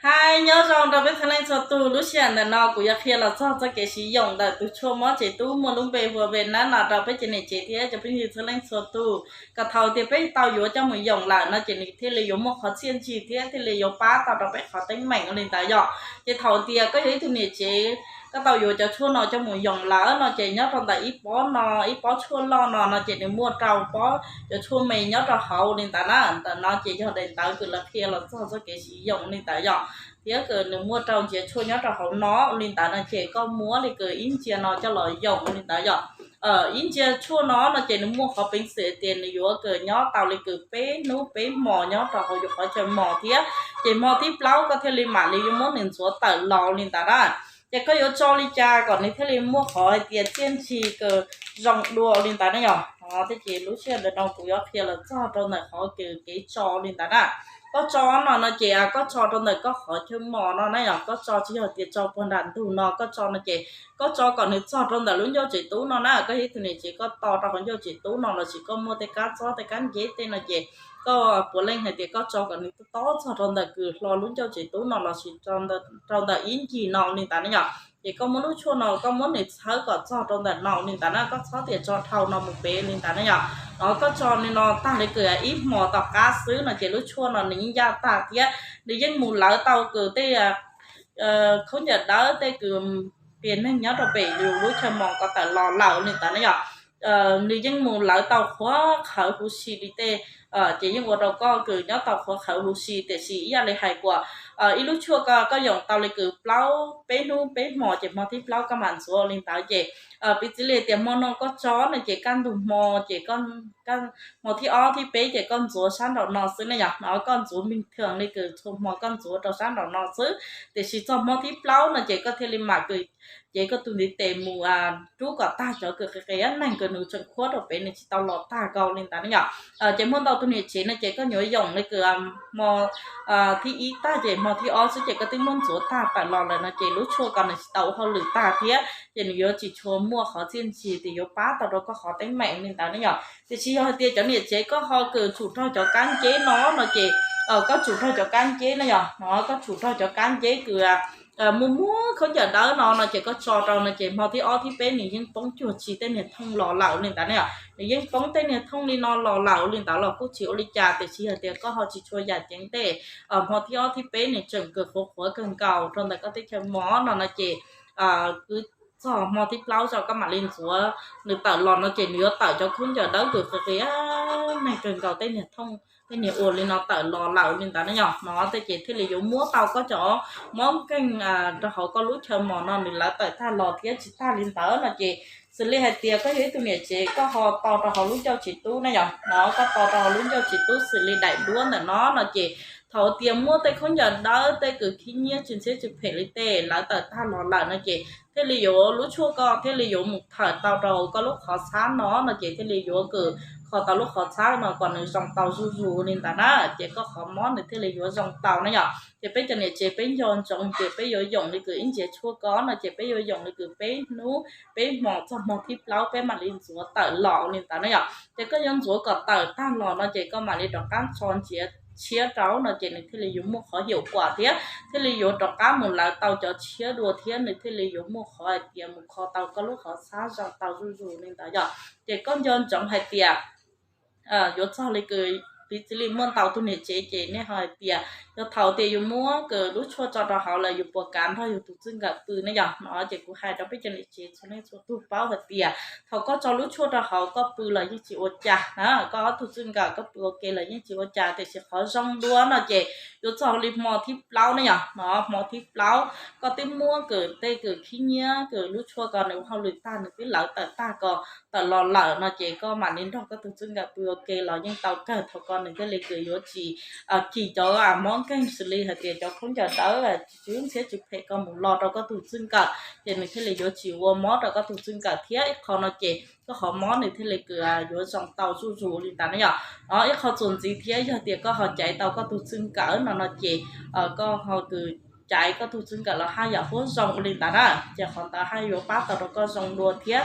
Hais nyob zoo rau peb txhua leej txhua tus, lub sij hawm ntawm no kuv yuav qhia los txog txoj kev siv yoom ntawm tus tshuaj mob tsev tub muaj lub npe hu ua Venus no rau peb cov niam tsev thiab cov phooj ywg txhua leej txhua tus, kom thaum tias peb tau yuav coj mus yoom lawm no ces nws thiaj li yuav muaj qhov txiaj ntsig thiab thiaj li yuav pab tau rau peb qhov teeb meem li ntawd yom. Ces thaum tias koj yog ib tug niam tsev, koj tau yuav cov tshuaj no coj mus yoom lawm no ces nyob rau ntawm ib pob no, ib pob tshuaj loj no no ces nws muaj rau pob cov tshuaj me nyob rau hauv li ntawd na. Ntawm no ces yog daim ntawv kws lawv qhia los txog txoj kev siv yoom li ntawd yom, thiab kws nws muaj rau ntsia tshuaj nyob rau hauv no li ntawd no ces koj muab li kws ib ntsia no coj los yoom li ntawd yom. Ib ntsia tshuaj no no ces nws muaj qhov peev xwm tias nws yuav kws nyob tau li kws peb hnub peb hmos nyob rau hauv yus qhov chaw mos thiab, ces hmo thib plaub koj thiaj li mam li yuav muab nws ntxuav tawm los li ntawd na. Ces koj yuav tso li cas kom nws thiaj li muaj qhov hais tias txiaj ntsig kws zoo dua li ntawd na yom. Thiab ces lub sij hawm ntawm no kuv yuav qhia los txog rau ntawm qhov kws kev tso li ntawd na. Koj tso no no ces koj tso rau ntawm koj qhov chaw mos no na yom, koj tso tsis yog tias tso puag nram ntug no, koj tso no ces koj tso kom nws txog rau ntawm lub ncauj tsev tub no na. Koj yog ib tug niam tsev koj to rau hauv ncauj tsev tub no lossis koj muaj tej kab txob tej kab nceb tej no ces koj puav leej hais tias koj tso kom nws tob tob txog rau ntawm kws hlo lub ncauj tsev tub no lossis rau ntawm ib ncig no li ntawd na yom. Ces koj muab lub tshuaj no koj muab nws txhawb kom txog rau ntawm no li ntawd na, koj txhob tias tso dhau no mus pem li ntawd na yom. No koj tso li no tag li kws ib hmos tom qab xwb no ces lub tshuaj no nws yeej yaj tag thiab nws yeej mus lawv tau kws tej khaub ncaws dawb tej kws qias neeg nyob rau pem yus lub chaw mos ko tawm los lawm li ntawd na yom. Nws yeej mus lawv tau qhuav qhawv huv si li tej, ces yeej ua rau koj kws nyob tau qhuav qhawv huv si. Tiam sis ib yam li hais kuas ib lub tshuaj ko koj yoom tau li kws plaub peb hnub peb hmos ces hmo thib plaub koj mam ntxuav li ntawd ces piv txwv li tias hmo no koj tso no ces kaj ntug hmo ces hmo thib ob thib peb ces koj ntxuav sab nraum no xwb ne yom. No koj ntxuav me thiam li kws txhua hmo koj ntxuav rau sab nraum no xwb, tiam sis txog hmo thib plaub no ces koj thiaj li mam kws cev koj tus ntiv tes mus rub kom tag cov kws qias qias neeg kws nws tseem khuab rau pem nws tsis tau los tag nkaus li ntawd ne yom. Ces muaj ntau tus niam tsev no ces koj nyuam yoom li kws hmo thib ib tag ces hmo thib ob xwb ces koj twb muab ntxuav tag tawm los lawm no ces lub tshuaj ko nws tsis tau ua hauj lwm tag thiab ces nws yuav tsis tshua muaj qhov txiaj ntsig tias yuav pab tau rau koj qhov teeb meem li ntawd ne yom. Tiam sis yog hais tias cov niam tsev koj ho kws tsum raug cov kab nceb no no ces koj tsum raug cov kab nceb na yom, no koj tsum raug cov kab nceb kws muaj muaj khaub ncaws dawb no no ces koj tso rau no ces hmo thib ob thib peb nws yeej poob cuag tsis tej niag thooj los lawm li ntawd ne yom. Nws yeej poob tej niag thooj li no los lawm li ntawd los kuj tsis ua li cas, tiam sis yog tias koj ho tsis tshua yam ceev tej, hmo thib ob thib peb nws tseem kws qhuav qhuav kawg nkaus rau ntawm koj teb chaws mos no no ces kwv txog hmo thib plaub tso koj mam li ntxuav nws tawm los no ces nws yuav tawm cov khaub ncaws dawb kws qias qias neeg kawg nkaus tej niag thooj tej niag ua li no tawm los lawm li ntawd ne yom. No tej ces thiaj li yuav muab tau koj cov mob nkeeg rau hauv koj lub chaw mos no nws lawv tawm tag los thiab. Tsis tag li ntawd no ces xws li hais tias koj yog ib tug niam tsev koj ho to rau hauv lub ncauj tsev tub na yom, no koj to rau hauv lub ncauj tsev tub xws li daim duab ntawm no no ces thaum tias muaj tej khaub ncaws dawb tej kws khib nyiab tsis ntxhiab tsis phem li tej lawv tawm tag los lawm no ces thiaj li yuav lub tshuaj ko thiaj li yuav mus thawm tau rau koj lub qhov txhab no no ces thiaj li yuav kws kho tau lub qhov txhab no kom nws zoo tau zuj zus li ntawd na. Ces koj qhov mob nws thiaj li yuav zoo tau na yom. Ces peb cov niam tsev peb nco ntsoov tias peb yuav yoom li kws ib ntsia tshuaj ko no ces peb yuav yoom li kws peb hnub peb hmos txog hmo thib plaub peb mam li ntxuav tawm los li ntawd na yom. Ces koj yuav ntxuav kom tawm tag los no ces koj mam li rov qab tso ntsia tshiab rau no ces nws thiaj li yuav muaj qhov hiaum kuam thiab thiaj li yuav rov qab mus lawv tau cov tshiab dua thiab nws thiaj li yuav muaj qhov hais tias mus kho tau koj lub qhov txhab zoo tau zuj zus li ntawd yom. Ces koj nco ntsoov hais tias yuav txog li kws piv txwv li muaj ntau tus niam tsev ces nej ho hais tias yog thaum tias yuav muab kws lub tshuaj tso rau hauv lawm yus puas kav nrog yus tus txij nkawm pw ne yom. No ces kuv hais rau peb cov niam tsev txhua leej txhua tus paub hais tias thaum koj tso lub tshuaj rau hauv koj pw los yeej tsis ua cas na, koj ob tug txij nkawm koj pw ua ke los yeej tsis ua cas, tiam sis qhov zoo dua no ces yuav txog li hmo thib plaub ne yom. No hmo thib plaub koj twb muab kws tej kws khib nyiab kws lub tshuaj ko nws ua hauj lwm tag nws twb lawv tawm tag ko tawm los lawm no ces koj mam li nrog koj tus txij nkawm pw ua ke los yeej tau kawg, thaum ko nws thiaj li kws yuav tsis kis cov mob nkeeg xws li hais tias cov khaub ncaws dawb tsis ntxhiab tsis phem ko mus los rau koj tus txij nkawm ces nws thiaj li yuav tsis ua mob rau koj tus txij nkawm thiab ib qho no ces koj qhov mob nws thiaj li kws yuav zoo tau zuj zus li ntawd na yom. No ib qho txuas ntxiv thiab yog tias koj ho caiv tau koj tus txij nkawm no no ces koj ho kws caiv koj tus txij nkawm los haj yam huab zoo li ntawd na, ces qhov ntawd haj yuav pab tau rau koj zoo dua thiab.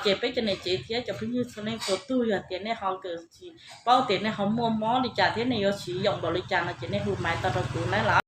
Ces peb cov niam tsev thiab cov phooj ywg txhua leej txhua tug yog tias nej ho kws tsis paub tias nej ho muaj mob li cas thiab nej yuav siv yoom npaum li cas no ces nej hu maiv tau rau kuv na lawm.